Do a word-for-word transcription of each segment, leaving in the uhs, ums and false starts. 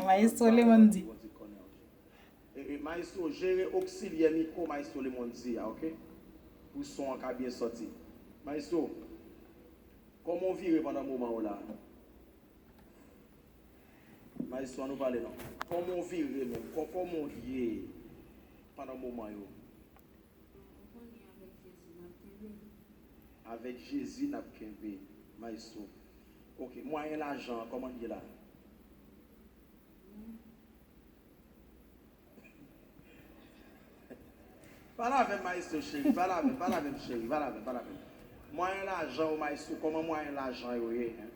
Maestro Lemondy. E, e, Maestro, jere oksilyè mikwo Maestro Lemondy a, oke? Pou son an ka byen sòti. Maestro, kòman w vire pandan moman yo la? Maestro, an nou pale non. Kòman w vire menm? Kò-, kòman w ye pandan moman yo? Ou konnen avèk Jezi n ap kenbe. Avèk Jezi n ap kenbe, Maestro. Oke, mwayen lajan an, kòman l ye la? Pale avè m, Maestro cheri, pale avè m, pale avè m, cheri, pale avè m, pale avè m. Mwayen lajan ou, Maestro, kòman mwayen lajan yo ye, en?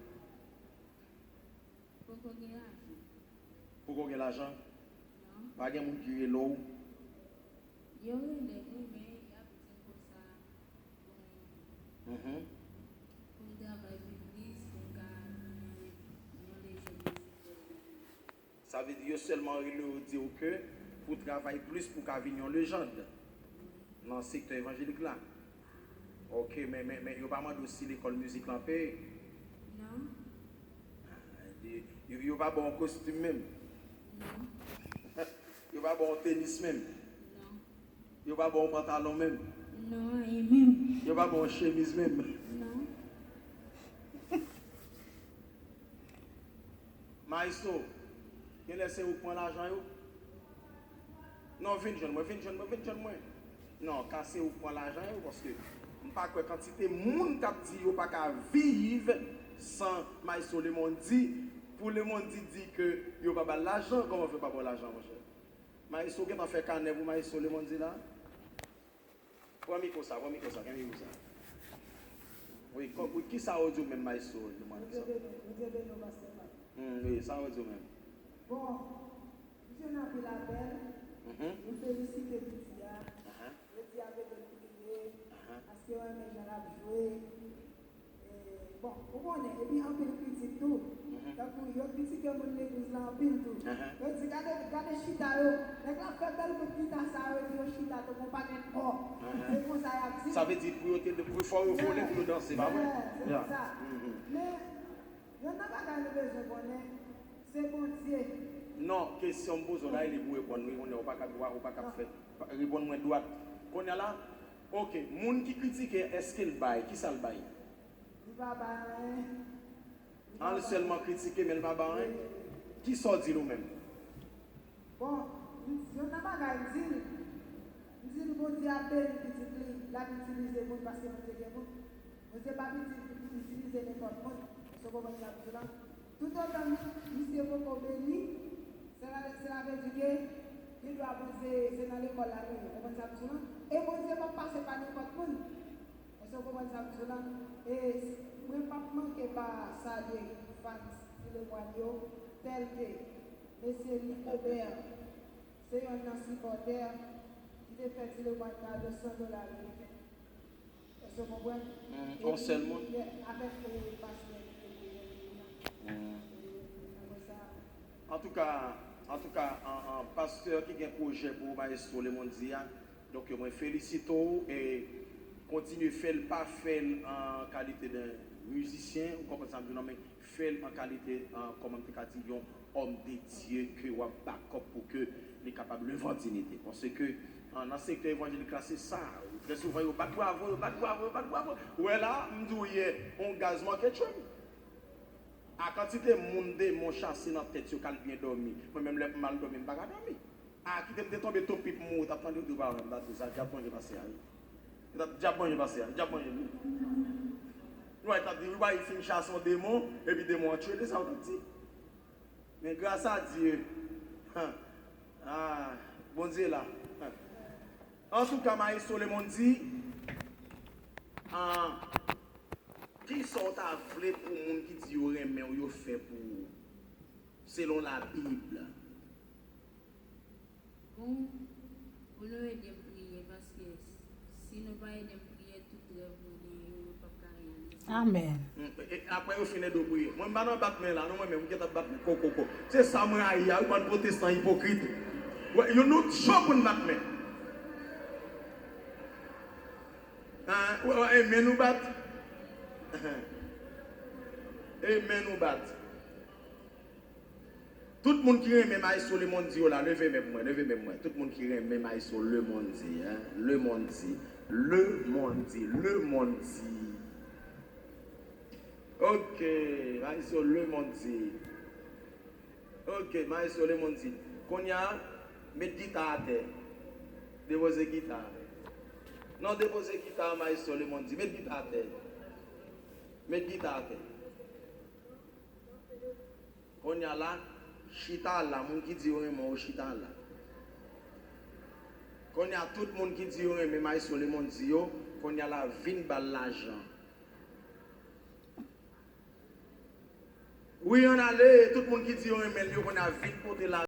Poko gen lajan. Poko gen lajan? Non. Pa gen moun ki rele w? Yo rele m, wi, men y ap di m konsa, bon, pou m travay pi plis, pou m ka vin yon lejand nan sektè. Sa vle di yo sèlman rele w, di w ke pou w travay plis pou w ka vin yon lejand nan sektè evanjelik la. Oke, men, men, men yo pa mande w si lekòl mizik lan peye? Non. Ah, yo, yo pa ba w kostim menm? Non. Yo pa ba w tenis menm? Non. Yo pa ba w pantalon menm? Non, anyen menm. Yo pa ba w chemiz menm? Non. Maestro, genlè se ou k pran lajan yo? Non, vin jwenn mwen, vin jwenn mwen, vin jwenn mwen. Non, ka se ou k pran lajan yo, paske m pa kwè kantite moun k ap di yo pa ka viv san Maestro Lemondy, pou Lemondy di ke yo pa ba l lajan, kòman fè pa ba w lajan, monchè? Maestro gentan fè kanè pou Maestro Lemondy la? Pran mikwo sa, pran mikwo sa, kenbe mikwo sa. Wi, kò-, wi, kisa yo di w menm, Maestro Lemondy sa? Bondye beni w, Bondye beni w, pastè Pat. Hmm, wi, sa yo di w menm? Bon, m jwenn anpil apèl. Mhm. Yo felisite piti a. Aha. Yo di a vle priye, aha, paske yo renmen jan l ap jwe. E, bon, ou konnen, epi anpil kritik tou. Mhm. Tankou yo kritike moun legliz la anpil tou. Aha. Yo di, gade, gade chita yo. Nèg la fè bèl kout gita sa, yo di yo chita tou, gon pakèt kò. Aha. Se konsa y ap di. Sa vle di pou yo te, pou fò yo vole pou yo danse, pa vre? Yeah, se sa. Mhm. Men, yonn nan bagay nou bezwen konnen, se Bondye. Non, kesyon m poze w la, e li pou reponn, wi, kounye a, ou pa ka, ou pa ka fè, reponn mwen dwat. Kounye a la, oke, moun ki kritike, èske l bay? Kisa l bay? Li pa bay anyen. An, l sèlman kritike, men l pa bay anyen? Wi. Kisa w di l ou menm? Bon, m, yonn nan bagay m di l, m di l Bondye ap beni pitit li, l ap itilize moun paske Bondye gen moun. Bondye p ap iti-, itilize nenpòt moun. Èske w konprann sa m di w la? Toutotan misye poko beni, sela, sela vle di ke li dwa Bondye se nan lekòl la li ye. Ou konprann sa m di w la? E Bondye p ap pase pa nenpòt moun. Èske w konprann sa m di w la? E mwen p ap manke pa salye fans Ti Lemwàn yo, tèl ke mesye Licobert, se yonn nan sipòtè ki te fè Ti Lemwàn kado san dola ameriken. Èske w konprann? Yon sèl moun? Avèk, e, pastè ki te priye pou li an. Apre sa. Antouka, antouka, an, an, pastè ki gen pwojè pou Maestro Lemondy a, donk, mwen felisite w e kontinye fè l, pa fè l an kalite de mizisyen, ou konprann sa m di w lan, men fè l an kalite, an, kòman m te ka di, yon homme de Dieu ke w ap back up pou ke li kapab leve an diyite. Paske, an, nan sektè evanjelik la, se sa. Trè souvan, yo bat bravo, yo bat bravo, yo bat bravo. Ou wè la, m di w yè, on gaz manke tchwem. A kantite moun demon chase nan tèt yo k al byen dòmi. Mwen menm, lè m al dòmi, m pa ka dòmi. A, kite m te tonbe topi pou m mouri, t ap tande yo di w pa wè m, m t ap di sa, dyab manje pastè a, wi. Dyab manje pastè a, dyab manje l, wi. Ou wè, t ap di, wi, w pa fin chase yon demon, epi demon an tchwe, se sa w t ap di. Men gras a Dye, han, a, Bondye la. Han. Antouka, Maestro Lemondy, an, kisa w ta vle pou moun ki di yo renmen w, yo fè pou ou, selon Labib? Bon, pou nou ede m priye, paske si nou pa ede m priye, tout rèv mwen genyen yo, yo p ap ka reyalize. Amèn. Mm, e, e, apre yo fin ede w priye. Mwen, m pa nan bat men la, non, mwen menm, m gentan bat men kokoko. Se sa mwen rayi a, wi, bann pwotestan ipokrit. Wè, yo nou cho pou n bat men. An, wè, wè, e men nou bat. E men nou bat. Tout moun ki renmen Maestro Lemondy yo la, leve men pou mwen, leve men pou mwen. Tout moun ki renmen Maestro Lemondy, hein? Lemondy, Lemondy, Lemondy. Ok, Maestro Lemondy. Ok, Maestro Lemondy. Kounye a, met gita atè. Depoze gita. Non, depoze gita, Maestro Lemondy. Met gita atè. Met gita atè. Kounye a la, chita la, moun ki di yo renmen w, chita la. Kounye a, tout moun ki di yo renmen Maestro Lemondy yo, kounye a la, vin ba l lajan. Wi, ann ale, tout moun ki di yo renmen l yo, kounye a, vin pote lajan.